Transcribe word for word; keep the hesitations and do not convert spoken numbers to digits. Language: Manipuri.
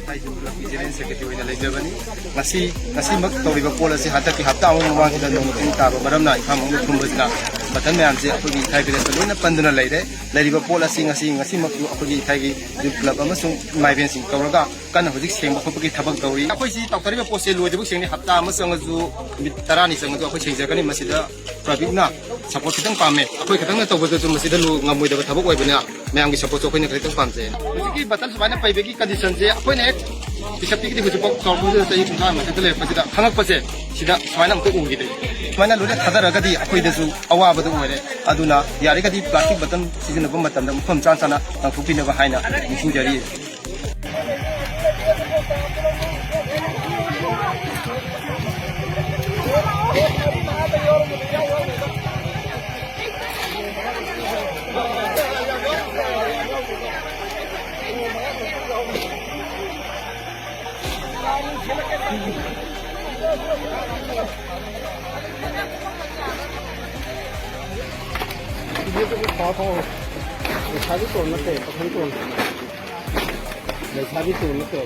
ꯏꯊꯥꯏ ꯌꯨꯝ ꯀ꯭ꯂꯕꯀꯤ ꯖꯦꯅꯔꯦꯜ ꯁꯦꯀ꯭ꯔꯦꯇꯔꯤ ꯑꯣꯏꯅ ꯂꯩꯖꯕꯅꯤ꯫ ꯉꯁꯤ, ꯉꯁꯤꯃꯛ ꯇꯧꯔꯤꯕ ꯄꯣꯠ ꯑꯁꯤ ꯍꯟꯗꯛꯀꯤ ꯍꯞꯇꯥ ꯑꯃꯒꯤ ꯃꯃꯥꯡꯁꯤꯗ ꯅꯣꯡ ꯆꯤꯡ ꯇꯥꯕ ꯃꯔꯝꯅ ꯏꯝꯐꯥꯜ ꯃꯅꯨꯡꯗ ꯊꯨꯝꯕꯁꯤꯅ ꯕꯇꯟ ꯃꯌꯥꯝꯁꯦ ꯑꯩꯈꯣꯏꯒꯤ ꯏꯊꯥꯏ ꯚꯤꯂꯦꯖꯇ ꯂꯣꯏꯅ ꯄꯟꯗꯨꯅ ꯂꯩꯔꯦ꯫ ꯂꯩꯔꯤꯕ ꯄꯣꯠ ꯑꯁꯤ ꯉꯁꯤ, ꯉꯁꯤꯃꯛꯁꯨ ꯑꯩꯈꯣꯏꯒꯤ ꯏꯊꯥꯏꯒꯤ ꯌꯨꯝ ꯀ꯭ꯂꯕ ꯑꯃꯁꯨꯡ ꯏꯃꯥ ꯏꯕꯦꯟꯁꯤꯡ ꯇꯧꯔꯒ ꯀꯟꯅ ꯍꯧꯖꯤꯛ ꯁꯦꯡꯕ ꯈꯣꯠꯄꯒꯤ ꯊꯕꯛ ꯇꯧꯔꯤ꯫ ꯑꯩꯈꯣꯏꯁꯤ ꯇꯧꯊꯔꯤꯕ ꯄꯣꯠꯁꯦ ꯂꯣꯏꯗ꯭ꯔꯤꯕ ꯁꯦꯡꯅꯤ꯫ ꯍꯞꯇꯥ ꯑꯃ ꯆꯪꯉꯁꯨ, ꯅꯨꯃꯤꯠ ꯇꯔꯥꯅꯤ ꯆꯪꯉꯁꯨ ꯑꯩꯈꯣꯏ ꯁꯦꯡꯖꯔꯛꯀꯅꯤ꯫ ꯃꯁꯤꯗ ꯄꯕ꯭ꯂꯤꯛꯅ ꯁꯄꯣꯔꯠ ꯈꯤꯇꯪ ꯄꯥꯝꯃꯦ꯫ ꯑꯩꯈꯣꯏ ꯈꯛꯇꯪꯅ ꯇꯧꯕꯗꯁꯨ ꯃꯁꯤꯗ ꯂꯨ-, ꯉꯝꯃꯣꯏꯗꯕ ꯊꯕꯛ ꯑꯣꯏꯕꯅꯤꯅ ꯃꯌꯥꯝꯒꯤ ꯁꯄꯣꯔꯠꯁꯨ ꯑꯩꯈꯣꯏꯅ ꯈꯤꯇꯪ ꯄꯥꯝꯖꯩ꯫ ꯍꯧꯖꯤꯛꯀꯤ ꯕꯇꯟ ꯁꯨꯃꯥꯏꯅ ꯄꯩꯕꯒꯤ ꯀꯟꯗꯤꯁꯟꯁꯦ ꯑꯩꯈꯣꯏꯅ ꯍꯦꯛ ꯄꯤꯁꯛ ꯄꯤꯛꯇꯤ ꯍꯧꯖꯤꯛꯐꯥꯎ ꯆꯥꯎꯔꯛꯄꯁꯤꯗ ꯆꯍꯤ ꯀꯨꯟꯊ꯭ꯔꯥ ꯃꯊꯛꯇ ꯂꯩꯔꯛꯄꯁꯤꯗ ꯈꯪꯉꯛꯄꯁꯦ ꯁꯤꯗ ꯁꯨꯃꯥꯏꯅ ꯑꯃꯨꯛꯇ ꯎꯈꯤꯗꯦ꯫ ꯁꯨꯃꯥꯏꯅ ꯂꯣꯏꯅ ꯊꯥꯗꯔꯒꯗꯤ ꯑꯩꯈꯣꯏꯗꯁꯨ ꯑꯋꯥꯕꯗꯨ ꯑꯣꯏꯔꯦ꯫ ꯑꯗꯨꯅ ꯌꯥꯔꯤꯒꯗꯤ ꯄ꯭ꯂꯥꯁꯇꯤꯛ ꯕꯇꯟ ꯁꯤꯖꯤꯟꯅꯕ ꯃꯇꯝꯗ ꯃꯐꯝ ꯆꯥ ꯆꯥꯅ ꯂꯪꯊꯣꯛꯄꯤꯅꯕ ꯍꯥꯏꯅ ꯅꯤꯡꯁꯤꯡꯖꯔꯤ꯫ ꯂꯩꯁꯥꯕꯤ ꯇꯣꯟ ꯅꯠꯇꯦ, ꯄꯥꯈꯪ ꯇꯣꯟ꯫ ꯂꯩꯁꯥꯕꯤ ꯇꯣꯟ ꯅꯠꯇꯦ꯫